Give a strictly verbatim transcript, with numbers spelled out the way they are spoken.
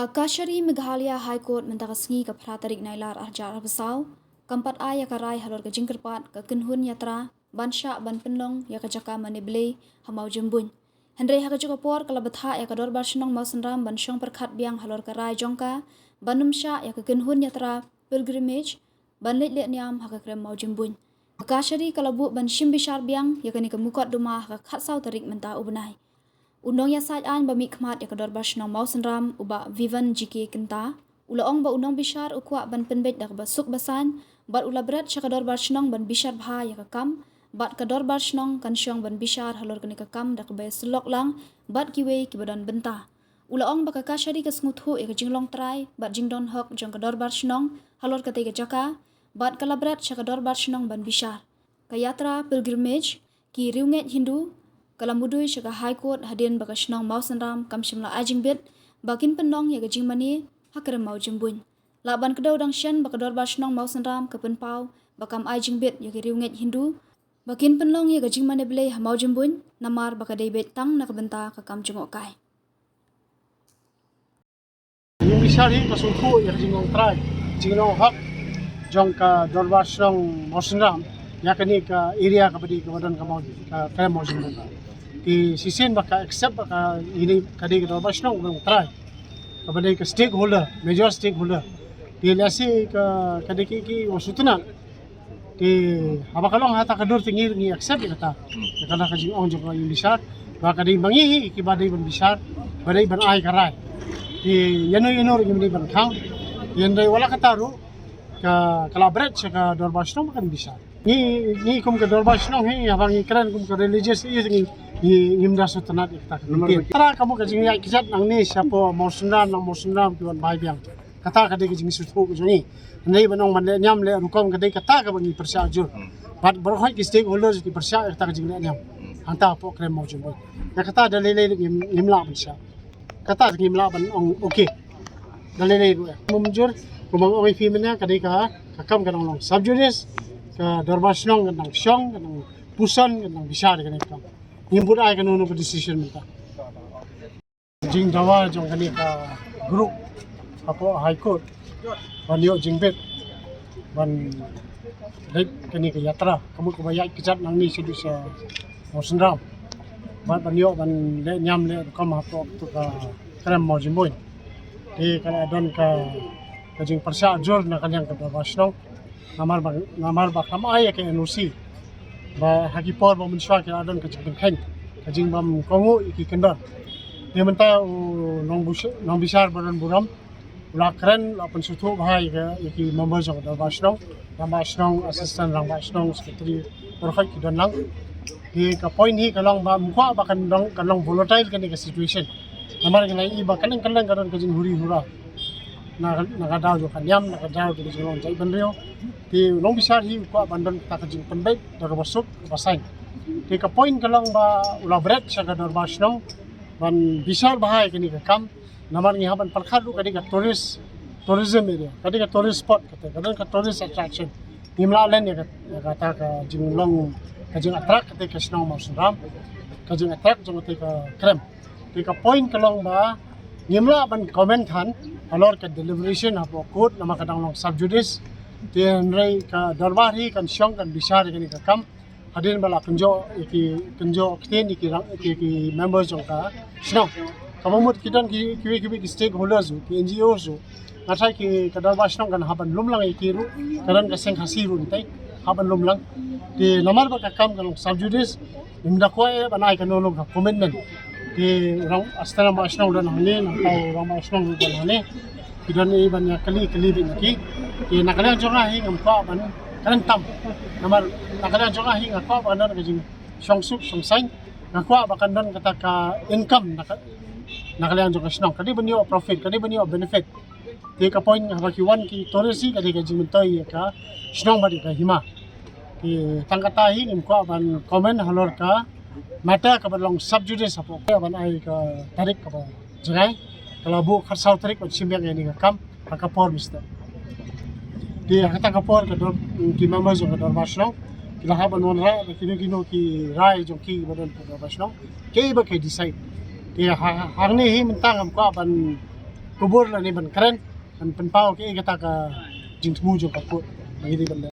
Ka Kachari Meghalaya High Court mynta ka sngi ka phra tarik Nailar arhajar arphew saw kam pat ai ïa ka rai halor ka jingkyrpad ka kynhun ïatra ban shah ban pynlong ïa ka jaka mane blei ha Mawjymbuin. Hynrei ha kajuh ka por ka la bthah ïa ka Dorbar Shnong Mawsynram ban shong pyrkhat biang halor ka rai jong ka ban ym shah ïa ka kynhun ïatra pilgrimage ban leit leh niam ha ka krem Mawjymbuin. Ka Kachari ka la buh ban shim bishar biang ïa kane ka mukotduma ha ka khatsaw tarik mynta u bnai. U nongïasaid aiñ ba mihkhmat ïa ka Dorbar Shnong Mawsynram u Bah Vivian G K Kynta u la ong ba u nongbishar u kwah ban pynbeit da kaba suk ba saiñ bad u la bret sha ka Dorbar Shnong ban bishar bha ïa ka kam bad ka Dorbar Shnong kan shong ban bishar halor kane ka kam da kaba ïasyllok lang bad kiwei kiba don bynta. U la ong ba ka Kachari ka sngewthuh ïa ka jinglong trai bad jingdon hok jong ka Dorbar Shnong halor katei ka jaka bad ka la bret sha ka Dorbar Shnong ban bishar. Ka ïatra pilgrimage ki riewngeit Hindu ka la mudui sha ka High Court hadien ba ka shnong Mawsynram kam shym la ai jingbit ba kin pynlong ïa ka jingmane ha krem Mawjymbuin. Lah ban kdew dang shen ba ka Dorbar Shnong Mawsynram ka pynpaw ba kam ai jingbit ïa ki riewngeit Hindu ba kin pynlong ïa ka jingmane blei ha Mawjymbuin namar ba ka dei beit tang na ka bynta ka kam jngohkai. Ïing bishar hi ka sngewthuh ïa ka jinglong trai, jinglong hok jong ka Dorbar Shnong Mawsynram ïa kane ka area kaba dei kaba don ka Maw, ka krem Mawjymbuin. Te shisien ba ka accept ba ka ine ka dei ka Dorbar Shnong kaba long trai, kaba dei ka stakeholder, major stakeholder. Te lehse ka, ka dei ki, ki wa sutna. Te haba ka long ha kata ka dur te ngi, ngi accept ïa kata. Ïa kata ka jingong jong ka ïing bishar ba ka dei ma ngi hi kiba dei ban bishar, ba dei ban ai ka rai. Te ïano ïano ruh ngim dei ban khang. Te hynrei wat la kata ruh ka, ka la bret sha ka Dorbar Shnong ba kan bishar. Ngi, ngi kum ka Dorbar Shnong hi, haba ngi kren kum ka religious ïa ngi, ngi, ngim da sngewtynnat ïa kata ka ktien. Tara ka mut ka jingïaid kjat nangne shapoh Mawsynram, nang Mawsynram ki wan bai biang. Kata ka dei ka jingsngewthuh ka jong ngi. Hynrei ban ong ban leh niam leh rukom ka dei kata kaba ngi pyrshah jur. Bad baroh ki stakeholders ki pyrshah ïa kata ka jingleh niam. Hangta hapoh krem Mawjymbuin. Ïa kata da lei lei ngim, ngim lah ban shah. Kata ngim lah ban ong okay. Da lei lei ruh ïa. Mum jur kumba ong ïa phi mynne ka dei ka, ka kam ka dang long sub judice, ka Dorbar Shnong ka dang shong, ka dang puson, ka dang bishar ïa kane ka kam. Ngim bud ai kano kano ka decision mynta. Jingdawa jong kane ka group hapoh High Court ban ïoh jingbit ban leit kane ka ïatra ka mut kaba ïaid kjat nangne shaduh sha Mawsynram bad ban ïoh ban leh niam leh rukom hapoh tu ka krem Mawjymbuin. Te ka la don ka, ka jingpyrshah jur na ka liang ka Dorbar Shnong. Namar ba, namar ba kam ai ïa ka N O C. Ba ha ki por ba mynshuwa ki la don ka jingpynkheiñ, ka jingbam kohnguh ïa ki kyndon. Te mynta u nongbush-, nongbishar ba don burom u la kren, la pynsngewthuh bha ïa ka, ïa ki member jong ka Dorbar Shnong, Rangbah Shnong, Assistant Rangbah Shnong, Secretary, baroh ki don lang. Te ka point hi ka long ba ym kwah ba kan long, kan long volatile kane ka situation. Namar ngi la ïohi ba kylleng kylleng ka don ka jinghuri hura. Na, na ka daw jong ka niam, na ka daw jong ka jinglong jaitbynriew. Te u nongbishar hi u kwah ban don kata ka jingpynbeit da kaba suk kaba saiñ. Te ka point ka long ba u la bret sha ka Dorbar Shnong ban bishar bha ïa kane ka kam. Namar ngi hap ban pyrkhat ruh ka dei ka tourist, tourism area, ka dei ka tourist spot kata, ka dei ka tourist attraction. Ngim lah len ïa ka, ïa kata ka jinglong, ka jing attract kata ka shnong Mawsynram, ka jing attract jong kata ka krem. Te ka point ka long ba ngim lah ban comment than halor ka deliberation hapoh court namar ka dang long sub judice. Te hynrei ka dorbar hi kan shong kan bishar ïa kane ka kam hadien ba la kynjoh ïa ki, kynjoh ktien ïa ki rang, ïa ki, ki members jong ka shnong. Kaba mut ki don ki, kiwei kiwei ki stakeholders ruh, ki N G Os ruh. Nga tharai ki ka dorbar shnong kan hap ban lum lang ïa ki ruh, ka don ka seng Khasi ruh nangta hap ban lum lang. Te namar ba ka kam ka long sub judice, ngim da kwah ban ai kano kano ka commitment. Te u rangbah shnong u don hangne, nangta u rangbah shnong u don hangne. Ki don i ban ïa kylli, kylli beit na ki. Te na ka liang jong nga hi ngam kwah ban kren tam. Namar na ka liang jong nga hi nga kwah ban don ka jingshong suk shong saiñ. Nga kwah ba kan don kata ka income na ka, na ka liang jong ka shnong. Ka dei ban ïoh profit, ka dei ban ïoh benefit. Te ka point haba ki wan ki tourist hi ka dei ka jingmyntoi ïa ka shnong bad ïa ka hima. Te tang kata hi ngim kwah ban comment halor ka matter kaba long sub judice hapoh. Ban ai ka tarik kaba jngai, ka la buh khatsaw tarik ban shim biang ïa kane ka kam ha ka por mynstep. Te ha kata ka por ka dor, ki member jong ka dorbar shnong ki la hap ban wanrah da kino kino ki rai jong ki ba don ka dorbar shnong, ki ba ki decide. Te ha, ha, hangne hi mynta ngam kwah ban kubur lane ban kren, ban pynpaw kaei kata ka jingthmu jong ka court ba ngi dei ban leh.